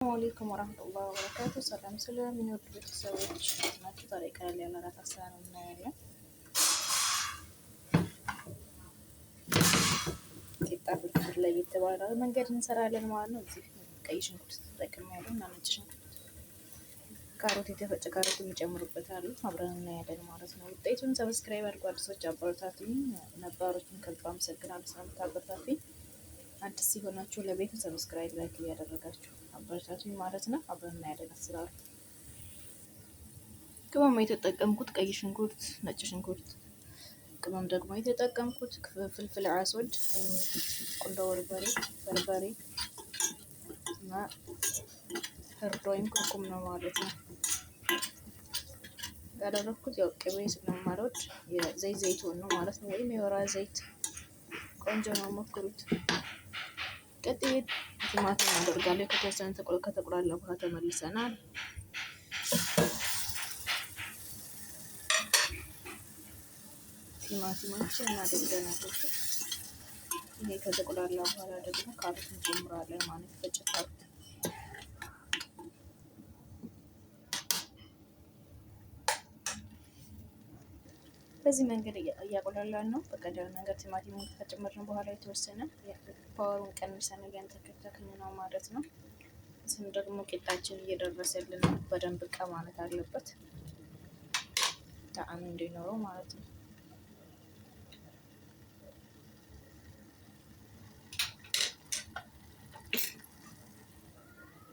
አለይኩም ወራህመቱላሂ ወበረካቱ። ሰላም ስለሚወዱ ቤተሰቦች ናችሁ። ዛሬ ቀለል ያለ እራት አሰራር እናያለን። ቂጣ ፍርፍር ላይ የተባለ መንገድ እንሰራለን ማለት ነው። እዚህ ቀይ ሽንኩርት ተጠቅሜያለሁ እና ነጭ ሽንኩርት፣ ካሮት፣ የተፈጨ ካሮት የሚጨምሩበት አሉ። አብረን እናያለን ማለት ነው ውጤቱን። Subscribe አድርጉ አዲሶች አበረታቱኝ፣ ነባሮችን ከልብ አመሰግናለሁ ስለምታበረታቱኝ። አዲስ ሲሆናችሁ ለቤቱ subscribe፣ like እያደረጋችሁ አበረታቱኝ ማለት ነው። አብረን እናያለን አሰራሩ። ቅመም የተጠቀምኩት ቀይ ሽንኩርት፣ ነጭ ሽንኩርት፣ ቅመም ደግሞ የተጠቀምኩት ፍልፍል አስወድ ወይም ቁንዶ በርበሬ፣ በርበሬ እና እርድ ወይም ኩርኩም ነው ማለት ነው። ያደረኩት ያው ቅቤ ስለማልወድ የዘይት ዘይቱን ነው ማለት ነው፣ ወይም የወይራ ዘይት ቆንጆ ነው፣ ሞክሩት። ቀጥዬ ቲማቲም አደርጋለሁ። ከተወሰነ ከተቁላላ በኋላ ተመልሰናል። ቲማቲማችን እናደርገናል። ይሄ ከተቁላላ በኋላ ደግሞ ካሮት እንጨምራለን ማለት ፈጭ ካሮት በዚህ መንገድ እያቆላላን ነው። በቀደም መንገድ ቲማቲሙን ከጨመርን በኋላ የተወሰነ power ኡን ቀንሰን እያንተከተክን ነው ማለት ነው። እዚህም ደግሞ ቂጣችን እየደረሰልን ነው። በደንብ እቃ ማለት አለበት ጣዕም እንዲኖረው ማለት ነው።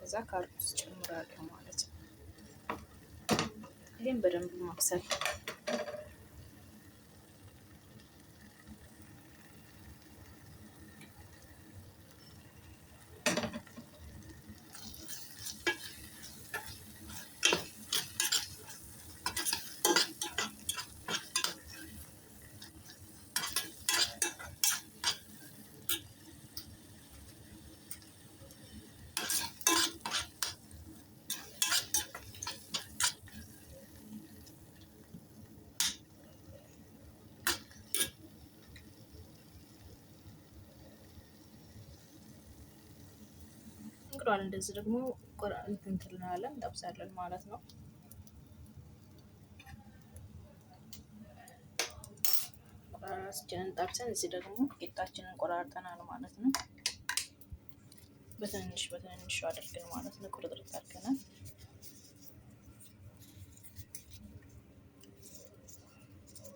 እዛ ካሮት ጨምራለሁ ማለት ነው። ይህም በደንብ ማብሰል። እንቁላል እንደዚህ ደግሞ እንትን እንላለን፣ እንጠብሳለን ማለት ነው። ቆራራችንን ጠብሰን እዚህ ደግሞ ቂጣችንን ቆራርጠናል ማለት ነው። በትንንሽ በትንንሹ አድርገን ማለት ነው፣ ቁርጥርጥ አድርገናል።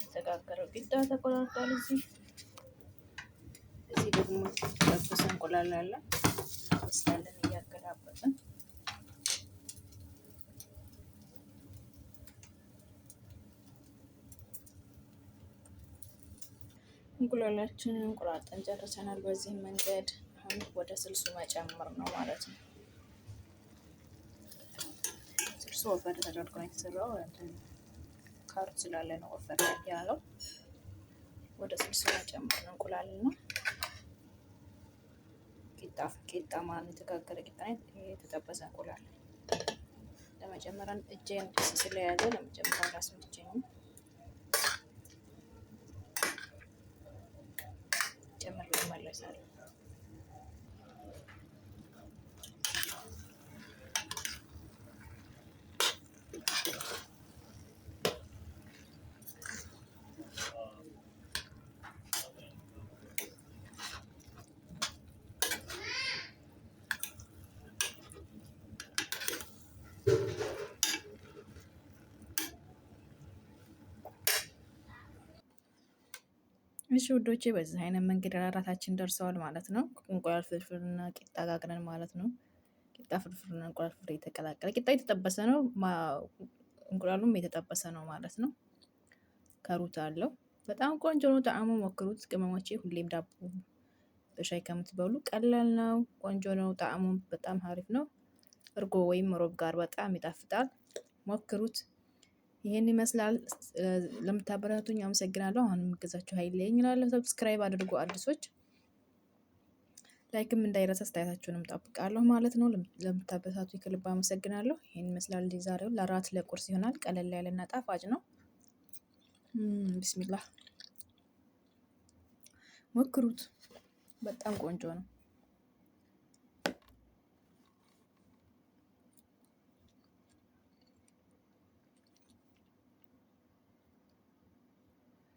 የተጋገረው ቂጣ ተቆራርጧል። እዚህ ደግሞ ጠበሰ እንቁላል አለ፣ እናበስላለን እያገላበጥን። እንቁላላችንን እንቁላልጠን ጨርሰናል። በዚህ መንገድ አሁን ወደ ስልሱ መጨመር ነው ማለት ነው። ስልሱ ወፈር ተደርጎ ነው የተሰራው። ካሮት ስላለ ነው ወፈር ያለው። ወደ ስልሱ መጨመር ነው እንቁላልና ቂጣ ቂጣ ማለት የተጋገረ ቂጣ፣ የተጠበሰ እንቁላል ለመጨመር እጄን ስለያዘ ለመጨመር አላስመቸኝም። ጨምሬ እመለሳለሁ። እሺ ውዶቼ፣ በዚህ አይነት መንገድ እራታችን ደርሰዋል ማለት ነው። እንቁላል ፍርፍርና ቂጣ ጋግረን ማለት ነው። ቂጣ ፍርፍርና እንቁላል ፍርፍር የተቀላቀለ፣ ቂጣ የተጠበሰ ነው፣ እንቁላሉም የተጠበሰ ነው ማለት ነው። ካሮት አለው። በጣም ቆንጆ ነው ጣዕሙ፣ ሞክሩት ቅመሞቼ። ሁሌም ዳቦ በሻይ ከምትበሉ ቀላል ነው፣ ቆንጆ ነው ጣዕሙ፣ በጣም አሪፍ ነው። እርጎ ወይም ሮብ ጋር በጣም ይጣፍጣል። ሞክሩት። ይሄን ይመስላል። ለምታበረታቱኝ አመሰግናለሁ። አሁንም እገዛችሁ አይለየኝ እላለሁ። Subscribe አድርጉ አዲሶች፣ like ም እንዳይረሳ፣ አስተያየታችሁንም እጠብቃለሁ ማለት ነው። ለምታበረታቱኝ ከልብ አመሰግናለሁ። ይሄን ይመስላል ዛሬው ለራት ለቁርስ ይሆናል። ቀለል ያለና ጣፋጭ ነው። ቢስሚላህ፣ ሞክሩት። በጣም ቆንጆ ነው።